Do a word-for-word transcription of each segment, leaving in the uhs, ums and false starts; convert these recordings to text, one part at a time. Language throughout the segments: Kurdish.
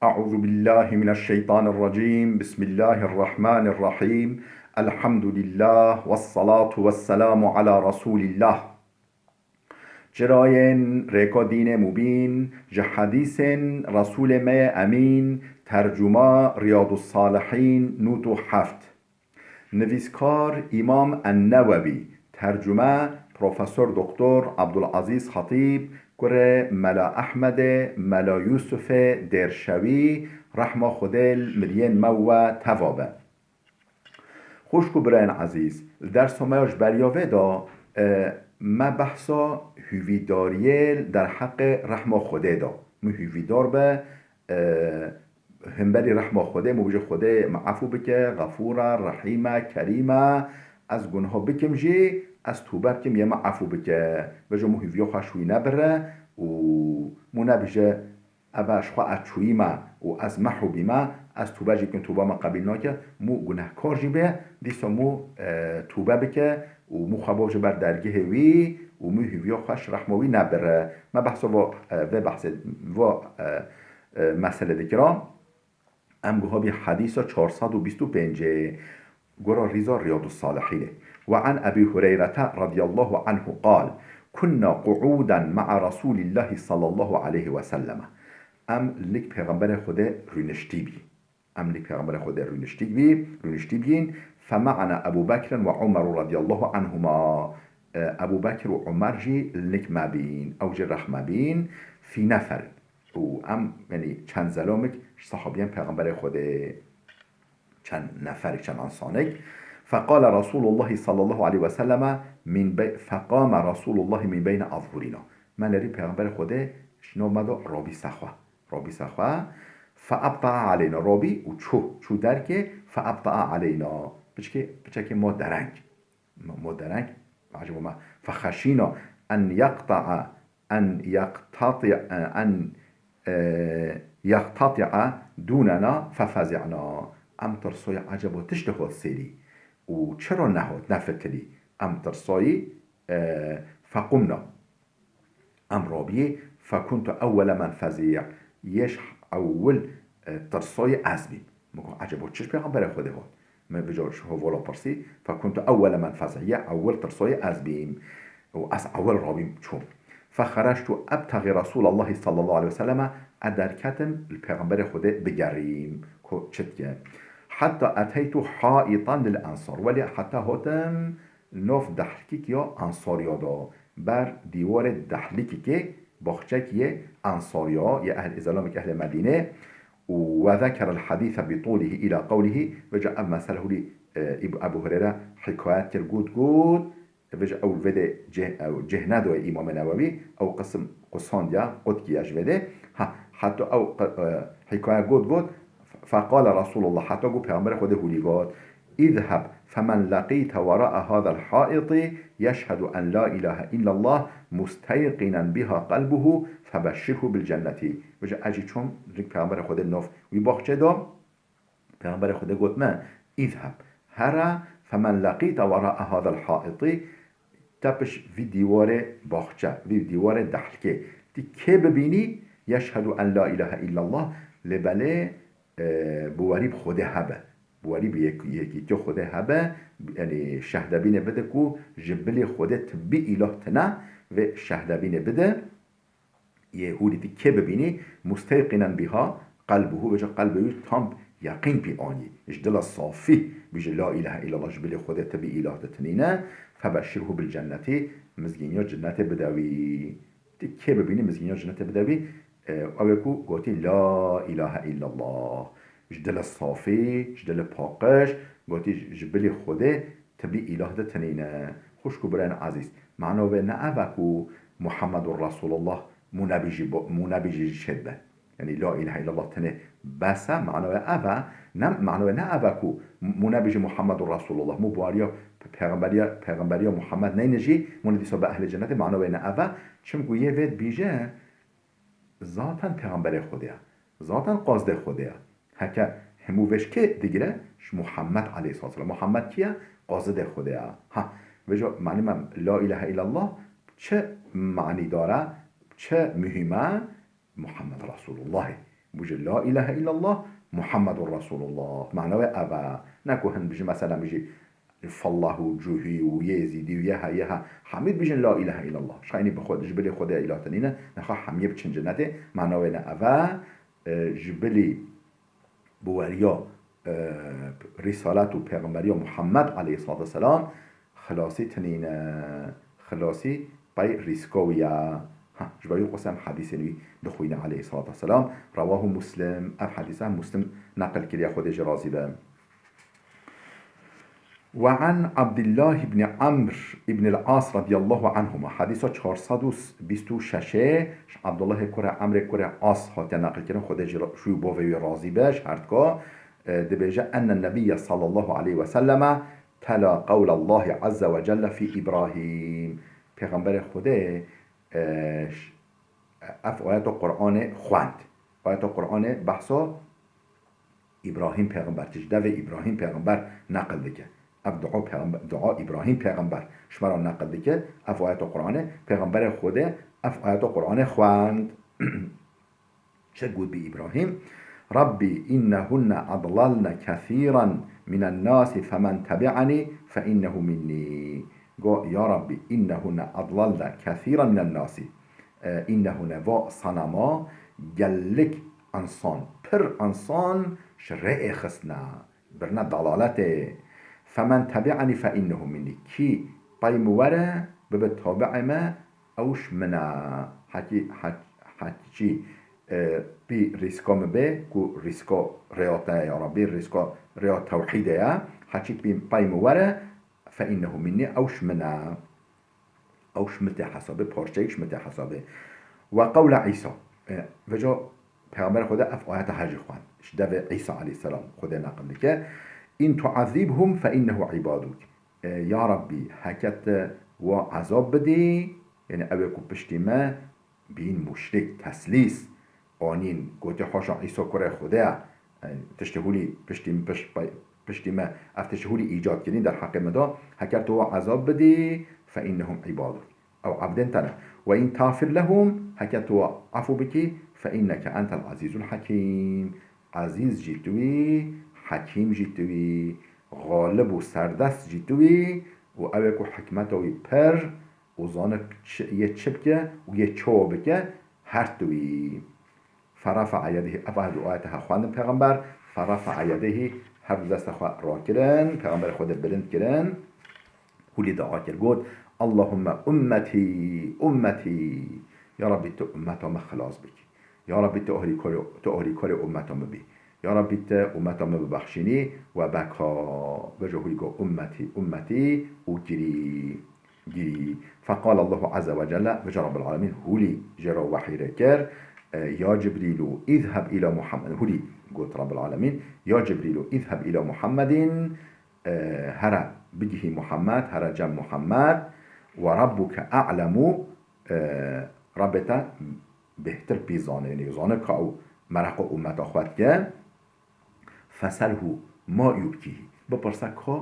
أعوذ بالله من الشيطان الرجيم. بسم الله الرحمن الرحيم. الحمد لله والصلاة والسلام على رسول الله. Çirayên rêka dînê mubîn, ji hedîsên Resûlê me yê Emîn, tercuma Riyadus Salihîn nût û heft. Nivîskar Îmam En-Newewî, tercume Profesor Doktor Abdulazîz Xatîb, kurê Mela Ehmedê, Mela Yûsufê Dêrşewî, rehma Xwedê li miriyên me û we teva be. Xwişk û birayên ezîz, li dersa me ya ji beriya vê de, e, me behsa hûvîdariyê li derheqê rehma Xwedê de. Min hûvîdar be, e, hemberî rehma Xwedê, min bêje Xwedê me efû bike, Xefûr e, Rehîm e, Kerîm e, ez gunha bikim jî, ez tûbe bikim, yê me efû bike. Bêje min hûviya xwe ji wî nebire û min nebêje, eva ji xwe ez çûyîme û ez mehû bîme, ez tûbe jî bikim, tûba me qebîl nake, min gunehkar jî be, dîsa min, e, tûbe bike û min xwe bavêje ber dergehê wî û min hûviya xwe ji rehma wî nebire. Me behsa va, e, vê behsê, va, e, e, mesele dikira. Em guha bî hedîsa çar sed û bîst û pêncê, gora rîza Riyadus Salihînê. Ve an Ebî Hureyrete radiyallahu anhu qal, kunna qu'udan ma'a Resûlîllahî sallallahu aleyhi ve selleme. Em lik Pêxemberê Xwedê rûniştî bî. Em lik Pêxemberê Xwedê rûniştî bî, rûniştî bîn. Fe ma'ana Ebû Bekrin ve Umeru radiyallahu anhuma. E, Ebû Bekir û Umer jî lik me bîn. Ew jî reh me bîn. Fî neferin. Û em, yanî çend zelamik ji sehabiyên Pêxemberê Xwedê, çend neferik, çend ensanik. Feqale Resûlullahî sallallahu aleyhi ve selleme min be-, feqame Resûlullahî min beyne azhurîna. Me lerî Pêxemberê Xwedê ji nav me de rabî sexwe. Rabî sexwe. Feebta'a aleyna. Rabî û çû, çû derkê. Feebta'a aleyna. Piçkê, piçekê ma dereng. Ma, ma dereng, ecaba me, fexeşîna en yeqta'a, en yeqtati'a, en, e, yeqtati'a dûnena fefezi'na. Em tirsoyê ecaba tişt hot sêrî û çira nehot, nefitilî. Em tirsoyî, e, fequmna. Em rabiyê, fekuntu ewwele men fezî. Yê ji ewil, e, tirsoyê ez bîm. Min got, ecebo çi ji Pêxemberê Xwedê hot? Min vêca ji hevala pirsî, fekuntu ewwele men fezî. Yê ewil tirsoyê ez bîm. Û ez ewil rabîm çûm. Fexerectu ebtexî Resûlallahî sallallahu aleyhi ve selleme, ez derketim li Pêxemberê Xwedê bigerîm, ku çi dike. Heta eteytu haitan lil ensar. Welê heta hotim nov dehlikik ya ensariya da. Ber dîwarê dehlikikê baxçekî yê ensariya, yê ehl-, zelamekî ehlê Medînê, û ve zekerel hedîse bi tûlihî îla qewlihî, vêca ev mesele hûrî, e, Îb-, Ebû Hureyre hikayet kir, got, got, vêca ew vêdê cih-, ew cih nedoye Îmamê Newewî, ew qisim qusandiya, qut kiya ji vêdê. Ha, heta ew qi-, e, hikaye got, got, feqale Resûlullah, heta got Pêxemberê Xwedê hûrî got, اذهب فمن لقيت وراء هذا الحائط يشهد أن لا إله إلا الله مستيقنا بها قلبه فبشره بالجنة. Vêca ez jî çûm, rik Pêxemberê Xwedê nov wî baxçê da. Pêxemberê Xwedê got me, اذهب, here, فمن لقيت وراء هذا الحائط, tepiş vî dîwarê baxçe, vî dîwarê dehlikê, tu kê bibînî, يشهد أن لا إله إلا الله, lê belê, e, biwerî bi Xwedê hebe. Biwerî bi yek-, yekîtiya Xwedê hebe, yanî şehdebînê bide ku ji bilî Xwedê ti bî îlah tine, vê şehdebînê bide, yê hûrî tu kê bibînî, مستيقنا بها قلبه, vêca qelbê wî tam yeqîn pê anî, ji dila safî, bêje, La ilahe illallah, ji bilî Xwedê ti bî îlah di tinîne, فبشره بالجنة, mizgîniya cinnetê bide wî. Tu kê bibînî mizgîniya cinnetê bide wî, e, ew ê ku gotî, La ilahe illallah. Ji dilê safî, ji dilê paqij, gotî, ji bilî Xwedê ti bî îlah di tinîne. Xwişk û birayên ezîz, mano wê ne ev e ku Muhammedur Resulullah mûnebî jî bo-, mûnebî jî ji şêt be. Yanî La ilahe illallah tenê bes e, mano wê ev e. Ne, mano wê ne ev e ku mûnebî jî Muhammedur Resulullah, mû baweriya pêxemberiya, pêxemberiya Muhammed neyne jî, mûne dîsa be ehlê cennetê, mano wê ne ev e. Çimku yê vê dibîje, zaten pêxemberê Xwedê ye. Zaten qazdê Xwedê ye. Heke hemû vê ji kê digire? Ji Muhammed aleyhisselam. Muhammed kî ye? Qazidê Xwedê ye. Ha, vêca manî me La ilahe illallah çi manîdar e, çi muhîm e? Muhammed Resulullahê. Bûjî la îlahe îllallah, Muhammedun Resûlullah. Mana wê ev e. Ne ku hin bijî, mesela bijî, Fallah û Cuhî û Yêzîdî û yeha yeha. Hemî dibêjin la îlahe îllallah. Şaynî bi xwe, ji bilî Xwedê îlah tenî ne. Nexwe hemiyê biçin cenetê. Mana wê ne ev e. E, ji bilî bi weriya, e, rîsalet û pêxemberiya Muhammed aleyhissalatu vesselam xilasî tinîne. Xilasî pey rîska wî ye. Ha, ji ber wî qasî em hedîsên wî dixwîne aleyhissalatu vesselam. Rewahu Muslim. Ev hedîse Muslim neqil kiriye, Xwedê jê razî be. Ve an Abdullah ibn Amr ibn al-As radiyallahu anhuma. Hedîsa çar sed û bîst û şeş ê, ji Abdullahê kurê Amrê kurê As hatiye neqilkirin, Xwedê jî ra-, ji wî bo vê wî razî be, ji her dika, e, dibêje, enne nebiyye sallallahu aleyhi ve selleme tela qewlallahi azze ve celle fî Îbrahîm. Pêxemberê Xwedê, e, ş-, ev ayeta Qur'anê xwend. Ayeta Qur'anê behsa Îbrahîm pêxember, ji devê Îbrahîm pêxember neqil dike. Ev dua pêxember, dua Îbrahîm pêxember ji me re neqil dike. Ev ayeta Qur'anê, pêxemberê Xwedê ev ayeta Qur'anê xwend. Çi got bi Îbrahîm? Rabbî innehunne adlalne kesîran minen nasî femen tebi'enî fe innehu minnî. Got, ya Rabbî, innehunne adlalne kesîran minen nasî. E, innehune, va sanama, gelek insan, pir insan ji rêyê xistine, birine dalaletê. Femen tebi'enî fe innehu minnî. Kî pey min were, bibe tabi'ê me, ew ji min e. Hekî, hek-, hekî, e, pî rîska min bê, ku rîska rêya te ye, ya Rabbî, rîska rêya tewhîdê ye. Hekî pî, pey min were, fe innehu minnî, ew ji min e. Ew ji min tê hesabê, parçeyek ji min tê hesabê. Ve qewle Îsa. E, vêca Pêxemberê Xwedê ev ayeta her jî xwend. Ji devê Îsa aleyhisselam Xwedê neqil dike. In tuazibhum fe innehu ibaduk. E, ya Rabbî, heke tu wa ezab bidî, yani ew ê ku piştî me bîn muşrik, teslîs, anîn, gotê, haşa Îsa kurê Xwedê ye. E, tiştê hûlî piştî min, pişt-, piştî me, ev tiştê hûlî îcad kirîn derheqê me de, heker tu wa ezab bidî, fe innehum ibaduk. Ew evdên te ne. Ve in tagfir lehum, heke tu wa efû bikî, fe inneke entel azîzul hekîm. Ezîz jî tu î, hekîm jî tu î, xalib û serdest jî tu î û ew ê ku hikmeta wî pir û zane çi, yê çi bike û yê çawa bike, her tu î. Ferafa'a yedeyhi, ev ayet, ayet ha xwendin pêxember, ferafa'a yedeyhi, her du desta xwe rakirin, pêxemberê Xwedê bilind kirin, hûlî dua kir, got, Allahumme ummetî, ummetî, ya Rabbî tu ummeta me xilas bikî. Ya Rabbî tu ahrî karê, tu ahrî karê ummeta me bî. Ya Rabbî tu ummeta me bibexşînî we beka. Vêca hûlî got, ummetî, ummetî û girî. Girî. Feqal Allahu azze ve celle, vêca Rabbul Alemîn hûlî jê re wehî rê kir, e, ya Cibrîlu, îzheb îla Muhammed. Hûlî got Rabbul Alemîn, ya Cibrîlu, îzheb îla Muhammedin, e, here bigihî Muhammed, here cem Muhammed, ve Rabbuke a'lemu, e, Rabbê te bêhtir pî zane, yani zane ka ew mereqa ummeta xwe dike. Feselhu ma yubkî. Bipirse ka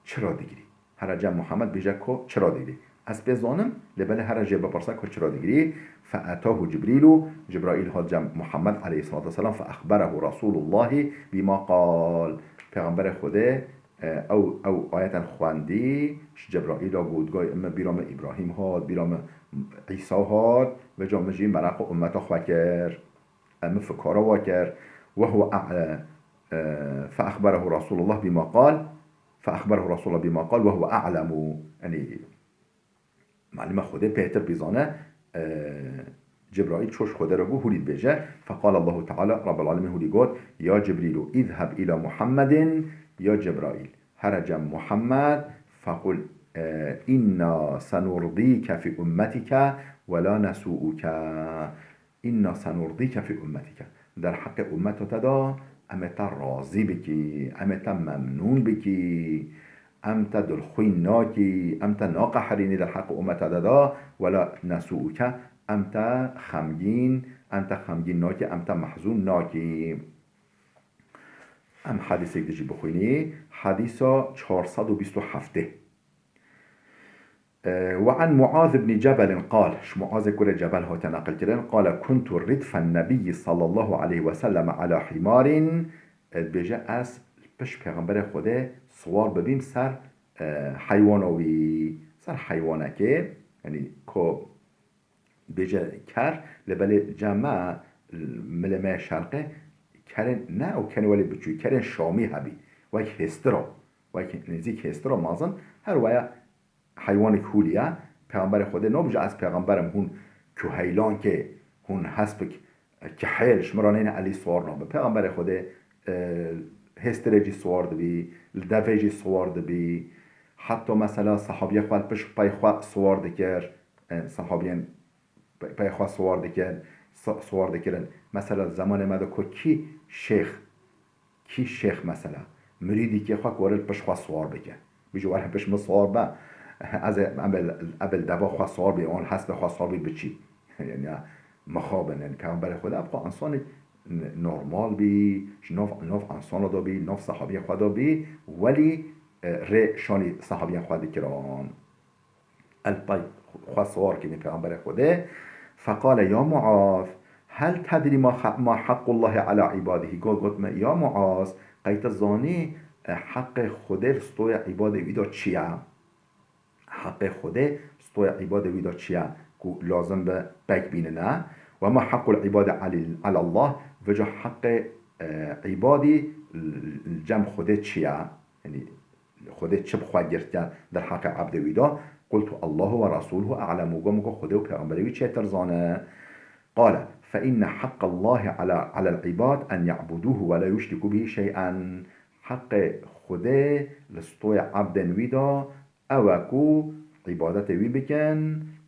çira digirî. Here cem Muhammed bêje ka çira digirî. Ez pê zanim, lê belê here jê bipirse ka çira digirî. Fe etahu Cibrîlu, Cibraîl hat cem Muhammed aleyhissalatu vesselam, fe exberehu Resûlullahî bîma qal. Pêxemberê Xwedê, e, ew, ew ayeten xwendî, ji Cibraîla got, goy, min bîra min Îbrahîm hat, bîra min Îsa hat, vêca min jî mereqa ummeta xwe kir. Em min fikara wa kir. Ve huve a'le-, e, fe exberehu Resulullah bîma qal, fe exberehu Resulullah bîma qal ve huve a'lemu. Yanî, malûm e Xwedê bêhtir pî zane, e, Cibraîl çoş Xwedê re got, hûlî dibêje. Feqal Allahu Teala, Rabbul Alemîn hûlî got, ya Cibrîlu, îzheb îla Muhammedin, ya Cibraîl, here cem Muhammed, fequl, e, inna senurdîke fî ummetike ve la nesu'uke. Inna senurdîke fî ummetike. Derheqê ummeta te de em ê te razî bikî, em ê te memnûn bikî, em te dilxwîn nakî, em te naqeherînî derheqê ummeta te de, wela nesûûke, em te xemgîn, em te xemgîn nakî, em te mehzûn nakî. Em hedîsek di jî bixwînî. Hedîsa çar sed û bîst û heftê. E, وعن معاذ بن جبل قال، ji Muazê kurê Cebel hate neqilkirin, قال: كنت ردف النبي صلى الله عليه وسلم على حمار، e, dibêje, ez pişt Pêxemberê Xwedê siwar bibîm ser, e, heywana wî, ser heywanekê, yanî ko dibêje ker, lê belê cem me, milê me şerqê, kerên, ne ew kerên welê biçûk, kerên şamî hebî, wek hêstira, wek nêzîk hêstira mezin, her waya heywanek hûlî ye. Pêxemberê Xwedê nabêje, ez pêxember im, hûn kuheylankê, hûn hespik kihêl, ji min re neyne, ez lê siwar nabim. Pêxemberê Xwedê, e, hêstirê jî siwar dibî, li devê jî siwar dibî. Heta mesela sehabiyê xwe li pişt pey xwe siwar dikir, e, sehabiyên pe-, pey xwe siwar dikin, si-, siwar dikirin. Mesela zemanê me de ku kî şêx, kî şêx mesela, mirîdîkê xwe ku were li pişt xwe siwar bike. Bêje, were pişt min siwar be, ez ê, em ê, em ê li deva xwe siwar bî, wan hespê xwe siwar bî biçî. Yani ya, mixabin, yani Pêxemberê Xwedê ev xwe însanê n-, normal bî, ji nav, nav însana de bî, nav sehabiyê xwe de bî, welî, e, rê şanî sehabiyên xwe dikiran. El pey xwe siwar kirî Pêxemberê Xwedê. فقال: يا معاذ، هل تدري ما خ-، ما حق الله على عباده؟ Got, got me, ya Muaz, qey tu zanî, e, heqê Xwedê li stoya îbadê wî de çi ye? Heqê Xwedê stoya îbadê wî de çi ye ku lazim be pek bînine? وما حق العباد على، على الله؟ Vêca heqê, e, îbadî l-, l-, cem Xwedê çi ye? Yanî Xwedê çi bi xwe girtiye derheqê ebdê wî de? قلت: الله ورسوله أعلم. Got min ku Xwedê û Pêxemberê wî çêtir zane. قال: فإن حق الله على، على العباد أن يعبدوه ولا يشركوا به شيئا. Heqê Xwedê li stoya ebdên wî de ew e ku îbadetê wî bikin,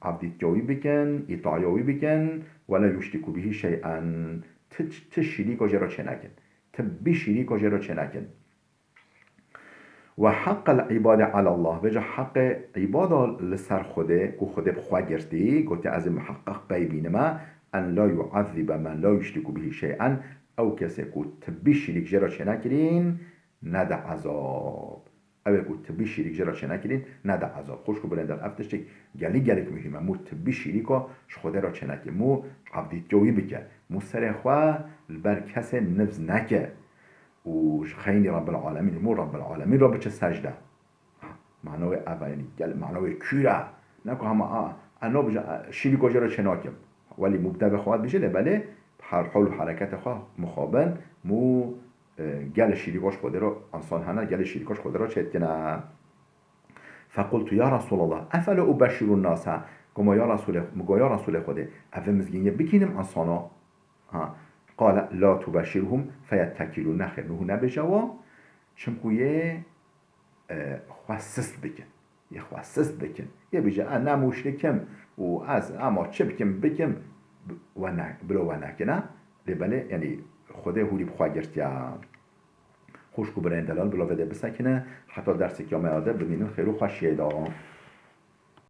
ebdîtiya wî bikin, îtaya wî bikin, ولا يشركوا به شيئا. Ti, ti şîrîka jê re çênekin. Ti bî şîrîka jê re çênekin. وحق العباد على الله، vêca heqê îbada li ser Xwedê, ku Xwedê bi xwe girtî, gotiye, ez ê miheqeq pey bînime, أن لا يعذب من لا يشرك به شيئا، ew kesê ku ti bî şirîk jê re çênekirîn, nede ezab. Ew ê ku ti bî şirîk jê re çênekirîn, nede ezab. Xwişk û birêndar, ev tiştek gelî gelek muhîm e. Mû ti bî şirîka ji Xwedê re çêneke. Mû ebdîtiya wî bike. Mû serê xwe li ber kesê nibz neke. Û ji xeynî Rabbil Alemîn, mû Rabbil Alemîn re biçe secde. Mana wê ev e, yanî gel mana wê kûr e. Ne ku hema a, ez nabêjim, e, şirîka jê re çênakim. Welî mû bi devê xwe dibêje, lê belê bi her hol û hereketê xwe mixabin, mû, e, gelê şirîka ji Xwedê re, însan hene, gelê şirîka ji Xwedê re çêdikine. فقلت: يا رسول الله، أفلا أبشر الناس؟ Got, ya Resûlê, min got, ya Resûlê Xwedê, ez vê mizgîniyê bikînim însana? Ha. قال: لا تبشرهم فيتكلوا. Nexêr, niha nebêje wan, çimku yê, e, xwe sist bikin. Yê xwe sist bikin. Yê bêje, ez ne muşrik im û ez ema çi bikim, bikim, bi-, we ne, bilo we nekine. Lê belê, yanî Xwedê hûrî bi xwe girtiye. Xwişk û birayên delal, bila vê dê bisekine, heta derseke me ya de bimînin xêr û xweşiyê de.